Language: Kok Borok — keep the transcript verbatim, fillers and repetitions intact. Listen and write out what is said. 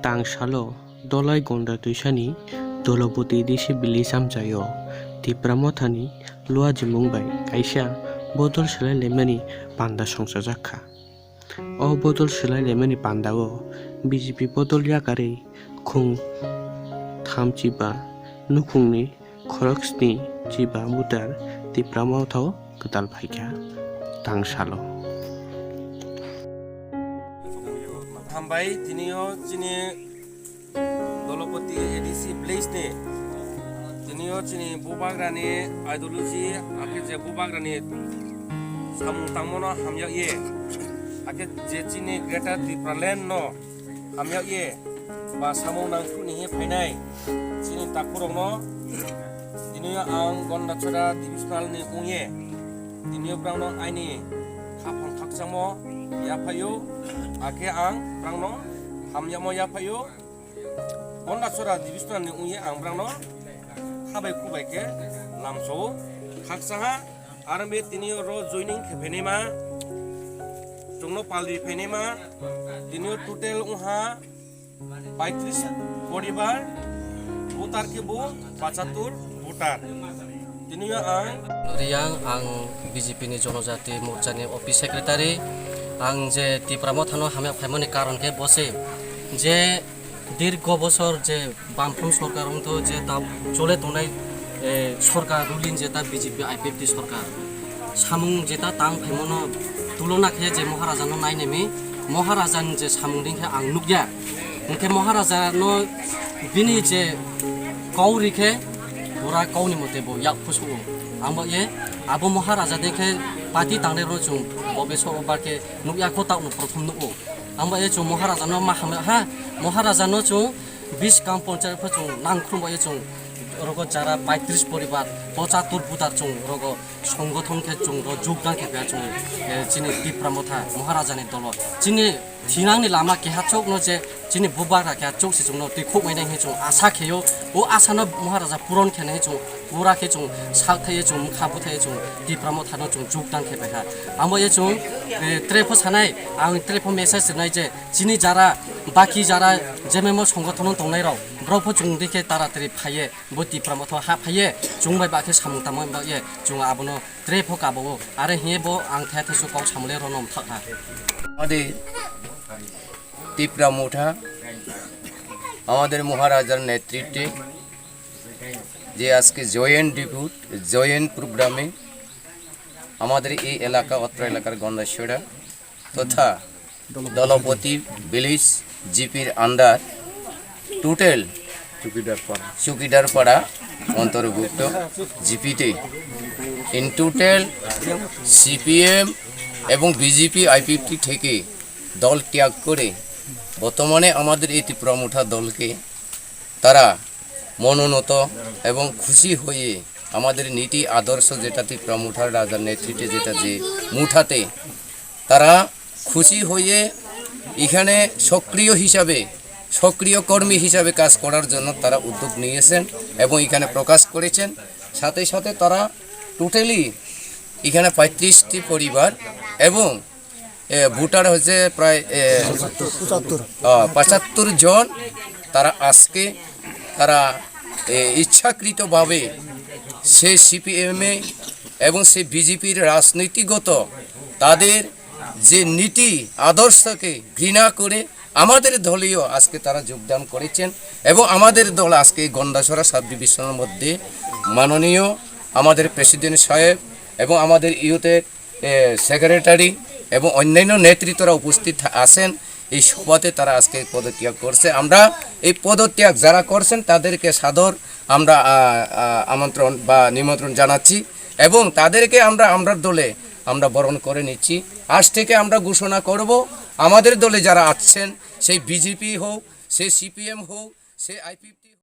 Tangsalo Dolai Gonda Twisani Dolopoti A D C village amchaio Tipra Mothani luajimung bai kaisa bodol swlai laimani panda songchajak kha. O bodol swlai laimani pandao B J P bodol yakarwi khung thamchi ba nukhungni khorok sni chiba voter Tipra Mothao kwtal phaikha tangsalo. Hambai, tinio chini Dolopoti A D C village ni, tinio chini bubagrani ideology, akhe je bubagrani samung tangmano hamya ye, akhe je chini Greater Tipraland no hamya ye, ba samung nangkukni hi phainai chini takhurokno, tinio ang Gondachora divisional ni wngye, tinio brangno aini khaphang khakchangmo yaphaio, akhe ang brangno hamyamo yaphaio. Gondachora divisional ni wngye ang brangno khabai khubai khe lamsao khakchaha. Aro be tini oro joining khe phainai ma, chwngno palri phainai ma, tini o total wngha paitris poribar, voter khe bo pachattur voter. Tini o ang Riang, ang B J P ni Jonojati Morcha ni office secretary. Ang je Tipra Mothano hamya phaimani karon khe bo se je dirgo bosor je Bamfront sorkar wngtho je ta chole tongnai, eh, sorkar ruling je ta B J P I P F T sorkar. Samung je ta tang phaimano tulona khe je Maharajano nainemi, Maharajani je samung ring khe ang nukya. Hwnkhe Maharajano bini je kau ri khe pura kauni mote bo yak phusuo. Ang bo ye abo Maharaja de khe party tangnai rw chwng bo beso o barkhe nukya kho, taono prothom nukgo. Ang bo ye chwng Maharajano ma hamya ha, Maharajano chwng Bish kam ponchayat pho chwng nangkhrum bai chwng rogo jara paitris poribar, pochattur voter chwng rogo songgothon khe chwng ro jogdan khe pha chwng, eh, chini Tipra Motha Maharaja ni dolo. Chini thinangni lama keha chokno je chini bubagra keha chok se chwngno twi khok mai nai hinwi chwng asa kheyo. O asa no Maharaja puron khe nai chwng pura khe chwng sak thaiye chwng mkha bwthaiye chwng Tipra Motha no chwng jogdan khe pha kha. Amo ye chwng, eh, tre pho sanai, ang tre pho message rwnai je chini jara, baki jara jememo songgothon tongnai rok, borok pho chwng dikhe taratari phaiye, bo Tipra Motha ha phaiye, chwng bai bakhe samung tangma bagye, chwng abono tre pho kabo o. Are hiye bo ang thaya thaisu kok samle rono mthak ha. আমাদের ত্রিপুরা মোঠা, আমাদের মহারাজার নেতৃত্বে যে আজকে জয়েন্ট ডেপুট, জয়েন্ট প্রোগ্রামে আমাদের এই এলাকা, অত্র এলাকার গন্ডাছড়া তথা দলপতি ভিলেজ জিপির আন্ডার টোটাল চুকিদারপাড়া অন্তর্ভুক্ত জিপিতে in total সিপিএম এবং বিজেপি আইপিএফটি থেকে দল ত্যাগ করে বর্তমানে আমাদের এই ত্রিপুরা মোঠা দলকে তারা মনোনত এবং খুশি হয়ে আমাদের নীতি আদর্শ যেটা ত্রিপুরা মুঠার রাজার নেতৃত্বে যেটা যে মুঠাতে তারা খুশি হয়ে এখানে সক্রিয় হিসাবে, সক্রিয় কর্মী হিসাবে কাজ করার জন্য তারা উদ্যোগ নিয়েছেন এবং এখানে প্রকাশ করেছেন। সাথে সাথে তারা টোটালি এখানে পঁয়ত্রিশটি পরিবার এবং এ, ভোটার হচ্ছে প্রায়, এ, পঁচাত্তর। আহ, পঁচাত্তর জন। তারা আজকে তারা, এ, ইচ্ছাকৃতভাবে সে সিপিএমএ এবং সে বিজেপির রাজনীতিগত তাদের যে নীতি আদর্শকে ঘৃণা করে আমাদের দলেও আজকে তারা যোগদান করেছেন এবং আমাদের দল আজকে এই গন্ডাছড়া সাব ডিভিশনের মধ্যে মাননীয় আমাদের প্রেসিডেন্ট সাহেব এবং আমাদের ইউথের এ, সেক্রেটারি এবং অন্যান্য নেতৃত্বরা উপস্থিত থা-, আছেন। এই সভাতে তারা আজকে পদত্যাগ করছে। আমরা এই পদত্যাগ যারা করছেন তাদেরকে সাদর আমরা, আ, আ, আমন্ত্রণ বা নিমন্ত্রণ জানাচ্ছি এবং তাদেরকে আমরা, আমরার দলে আমরা বরণ করে নিচ্ছি। আজ থেকে আমরা ঘোষণা করব, আমাদের দলে যারা আছেন, সেই বিজেপি হোক, সেই সিপিএম হোক, সেই আইপি